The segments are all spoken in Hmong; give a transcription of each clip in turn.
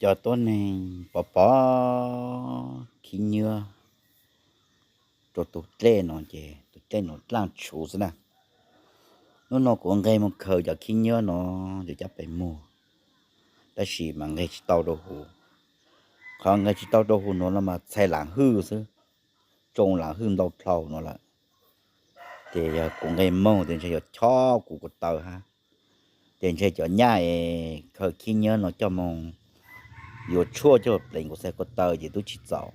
Cov tuab neeg pov pov khib nyiab rau tus dlej no ces tus dlej no laj tshuv xwb na. Hnub no kuv nqeg mus khaws cov khib nyiab no yuav coj pem muag, tab sis mas nqeg tsis tau rau huv. Qhov nqeg tsis tau rau huv no no mas txhais lam hwj xwb, tsoo lam hwj ntau plhau no lawm. Ces yog kuv nqeg moog ces ntshe yuav chob kuv ko taw hab. Ces ntshe cov nyaj es khaws khib nyiab no coj moog yuav tshuaj coj pleev kuv txhais ko taw ces tub tsis txaus.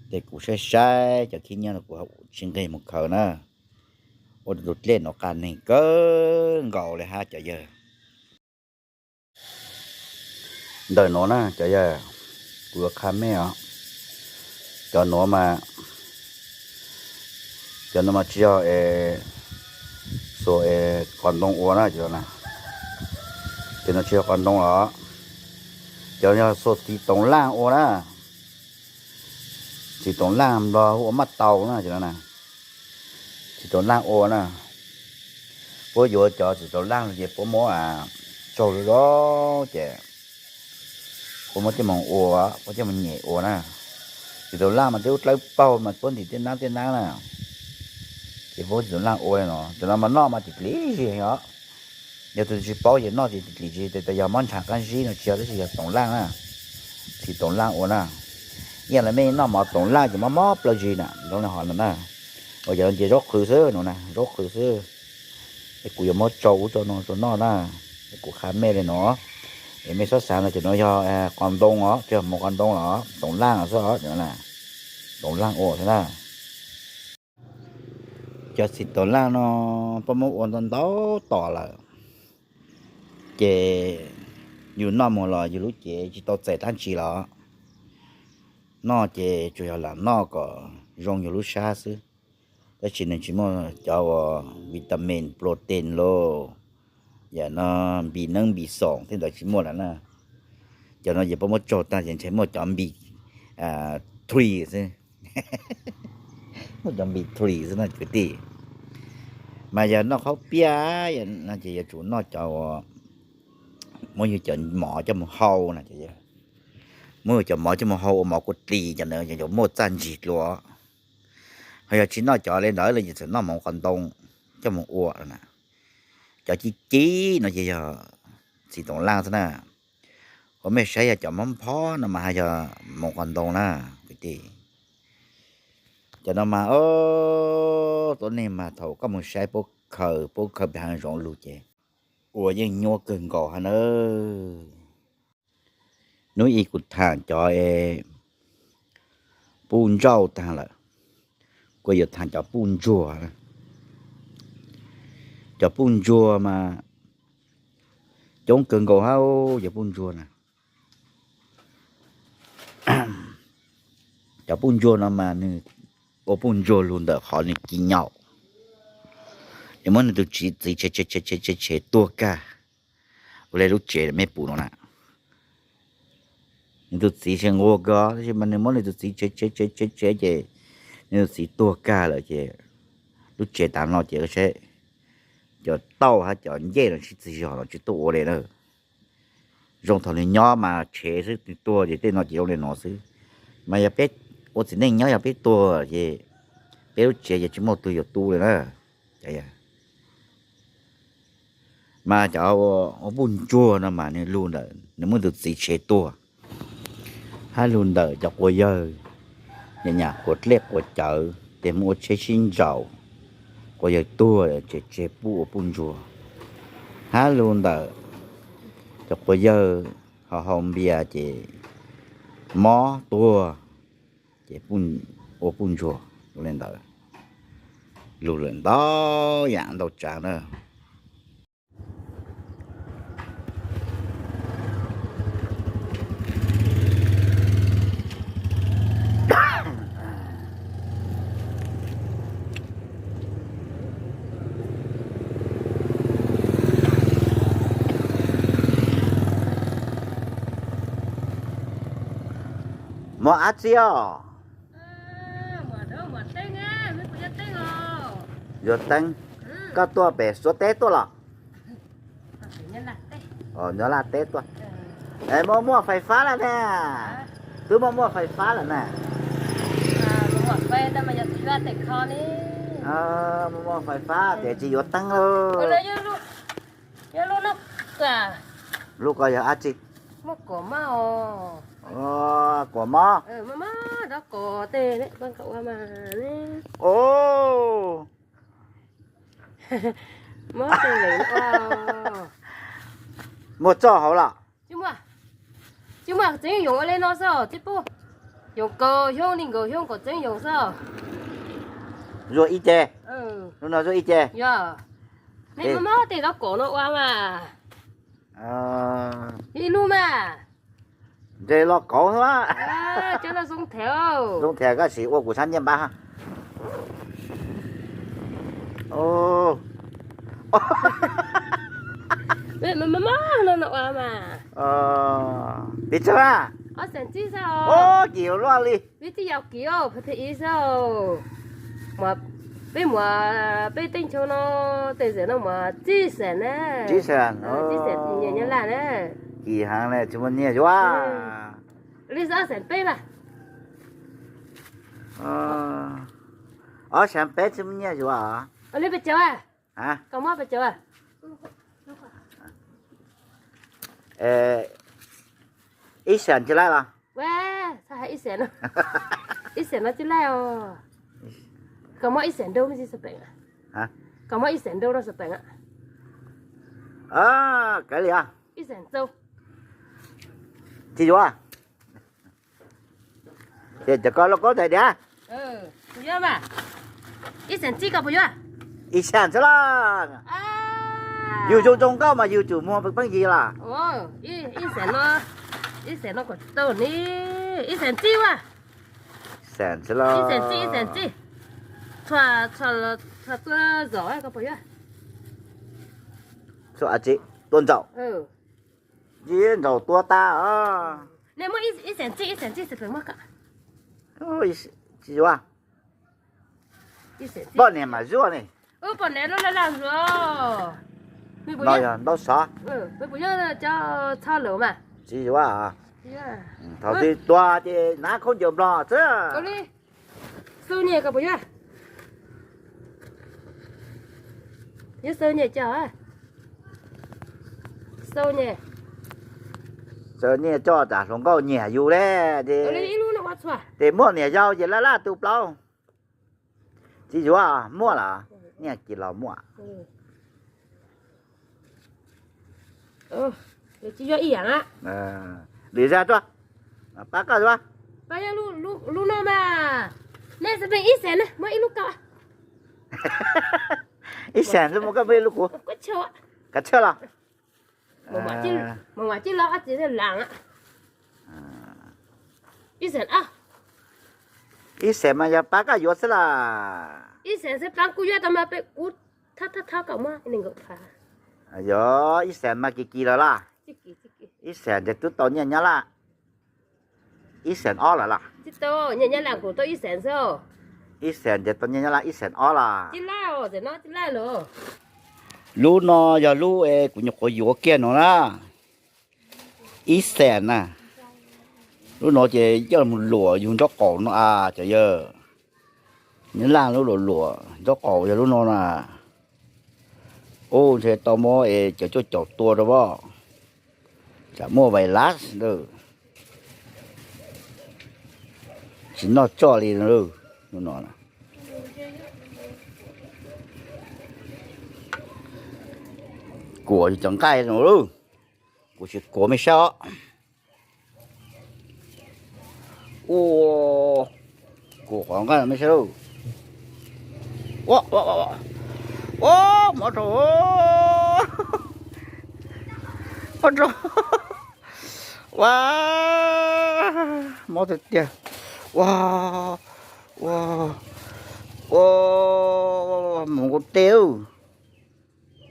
Ces kuv saib saib cov khib nyiab no kuv tsis nqeg mus khaws na. Ua rau tus dlej no qas neeg kawg nkaus li hab cov yawg. Ntawm nuav na cov yawg, kuv yuav qha mej os. Cov nuav mas, cov nuav mas tsis yog es xuas es qos ntoo ua na, cov nuav tsis yog qos ntoo los, cov yog xuas txiv toov laj ua na. Txiv toov laj nplog hu ua maj tau na, cov nuav na, txiv toov laj ua na. Puab yuav cov txiv toov laj no ces puab muab tsaug zog ces puab muab coj moog ua, puab coj moog nyem ua na. Txiv toov laj mas twb dlawb paug mas puab ntim tej nab tej nab na. Ces puab txiv toov laj ua li no, cov no mas noj mas tim klis zig os. Yog tus tsis paub ces noj tim klis zig, tes tas yog mob ntshav qab zib no tsis yog, tab sis yog toov laj na. Txiv toov laj ua na. Ib yam li mej noj mov toov laj ces mob mob plaws zis na, zoo li hov no na. Ua cov no ces zaub qhwv xwb no na, zaub qhwv xwb. Es kuv yuav muab tsau ub tsau no rau noj na. Es kuv qha mej li no, es mej txhob xav no cov no yog qos ntoo os, tsis yog mov qos ntoo los toov laj xwb os, toov laj ua xwb na. Cov txiv toov laj no puab muab ua ntau ntau tom lawm, ces yus noj mus los yus lub cev tsis tau txais dlaab tsi los. Noj ces tsuas yog lam noj kom zoo yus lub sab xwb, tab sis nws tsis muaj cov uas vitamin, protein los, yam no npis neeb npis xoom tej ntawd tsis muaj lawm na. Cov no ces puab muab tsaug tag ces ntshe muaj cov npis three xwb. Muaj cov npis three xwb no kwv tij. Mas yog noj khaub piab no ces yuav tsum noj cov uas muab yug cov mov coj mus hau na, muab yug cov mov coj mus hau ua mov kua dlis, cov ntawd muaj txaj ntsig dlua. Ho yog tsis noj cov li ntawd los ces txawm noj mov qos ntoo coj mus ua na. Cov ci ci no ces yog txiv toov laj xwb na. Ua mej saib yog cov mob nphob no mas haj yog mov qos ntoo na kwv tij. Cov no mas, tuab neeg mas thaum koj mus saib puab khaws, puab khaws pem hav zoov lug ces ua yeej nyuaj kawg nkaus hab nawb. Hnub ib kuv tham cov puj ntsauj taag lawm, kuv yuav tham cov puj ntsuag. Cov puj ntsuag mas coob kawg nkaus hab, cov puj ntsuag na. Cov puj ntsuag no mas nws ua puj ntsuag lug ntawm qhov nws ci nyaum, nws muab nws tus txiv tshev tshev tshev tuag kag. Ua le lub tsev mej pum no na, nws tus txiv tsis nquag kag tab sis mas nws muab nws tus txiv tshev tshev tshev tshev ces nws tus txiv tuag kag lawm ces lub tsev tav no ces saib cov tauj hab cov ncej no sib txig zog los tsis tuaj ua li na. Zoo thaum nws nyob mas tshev xwb, nws tuag ces tej no ces zoo li no xwb. Mas yog peb ua txiv neej nyob yog peb tuag ces peb lub tsev ces tsis muaj tug yuav tu li na. Mas cov ua puj ntsuag no mas nws lug ntawm nws muab tus txiv tshev tuag, hab lug ntawm cov quas yawg nyam nyam quas dlej quas cawv tes muab ua tsheb sib ntsaum, quas yawg tuag tseg tseg puj ua puj ntsuag, hab lug ntawm cov quas yawg ho hau npias ces mob tuag ces ua puj ntsuag li ntawd. Lug lawm ntau yam ntau tsav na. Mog ab tsi os? Yuav teeb. Koj tuaj pem Suav teb tuaj los? Nyob Laj teb tuaj. Muaj muaj fais fab lawm na. Twb muaj muaj fais fab lawm na. Muaj muaj fais fab tias tsis yuav teeb lauj. Lub ko yog dab tsi? Kuam mob. Muaj txoj hauv los? Tsis muaj, tseem yoog ua li no xwb tsis pub. Yoog kaum xyoo li nkaum xyoo kom tseem yoog xwb. Zuaj ib ce. Lub no zuaj ib ce. Yog. Nej muab tej dab kom no ua mas. Ib lub mas. Ntshe los kauv xwb. Cov no zoo thiab. Zoo thiab, koj sim ua kuv sab nyiaj npab. Muab no ua mas. Piv txwv na. Ob xees tsib xwb. Kis luaj li. Peb tsis yog kis, peb ib xwb. Peb muab peb teeb ncho no tej xees no mas tsib xees na. Tsib xees, tsib xees nyiaj Nyab Laj na. Kis heev na, tsis muaj nyiaj yuav. Li xwb ob xees peb mas. Ob xees peb tsis muaj nyiaj yuav. Li pes tsawg? Koj muab pes tsawg? Ib xees tsis laij los? Ib xees no tsis laij os. Koj muab ib xees nrau no xwb peem. Koj muab ib xees nrau no xwb peem. Kav liam. Ib xees txaus. Tsis yuav. Ces cov ko lauj kaub tais diav. Ib xees txib koj puas yuav? Ib xees xwb los. Yus zoo zoo nkauj mas yus tsum muag pheej yig los. Ib xees no, ib xees no kom tau ni, ib xees txib ua. Xees xwb los. Ib xees txib, ib xees txib. Txhua, txhua tuaj zom koj puas yuav? Txhua tsis tuaj ntsaum. Ib ntsaum tua tas os. Nej muab ib xees txij, ib xees txij xwb pem muab kom. Tsis yuav. Poj niam mas zuaj ne. Poj niam loj laj zuaj. No yog ntaub sov. Puas yog cov txhob lawm mas? Tsis yuav. Thaum twg tuag ces hnav khaub ncaws nplog xwb. Xaus nyem koj puas yuav? Yuav xaus nyem coj. Xaus nyem. Xaus nyem coj tsam hluas nkauj nyiam yus le. Ces muaj niam yau ces laj laj tu plaub. Tsis yuav, muaj los? Niaj kis los muaj. Tsis yuav ib yam. Lwm zag tuaj, pab koj yuav. Pab yuav lub no mas. Nej xav pem ib xees na, muab ib lub kaum. Ib xees xwb muab koj muab ib lub kuv. Kav tsij los. Mus ua tij laug ob txiv lam. Ib xees, ib xees mas yog pab koj yuav xwb las. Ib xees xwb pab kuv yuav tau mas peb kuv thab thab thab kom muab nees nkaum phav. Yog ib xees mas kis kis los las. Ib xees ces twb tau nyiaj Nyab Laj ib xees ob los las. Tsis tau, nyiaj Nyab Laj kuv tau ib xees xwb. Ib xees ces tau nyiaj Nyab Laj ib xees ob los. Tsis laj os, tsis laj los. Lub no yog lub kuv nyuam qhuav yuav kiag no na. Ib xees na. Lub no ces coj mus luam yug nraub qaum no a cov yawg. Nyab Laj lub luam luam nraub qaum yog lub no na. Ub, ntshe tau muab es cov cuaj caum tua rau pob. Tsam muaj vais las lawm. Tsis noj tsoj li lub no. Kuam cov nqaij no lawm. Kuv tsis kuam mej saib os. Ua, kuam qhov nqaij mej saib lauj. Ua, ua, ua, mob rau, mob rau. Ua, mob tiag tiag. Ua, ua, ua, mus nkaus tes.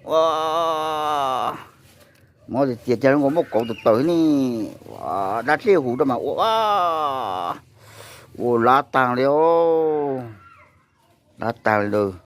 Ua, mob tiag tiag, cas zoo nkaus muaj kauv tawm tawm ne. Ua, dab dlej huv rau mas ua, ua, ua lav taag li os. Lav taag li lawm.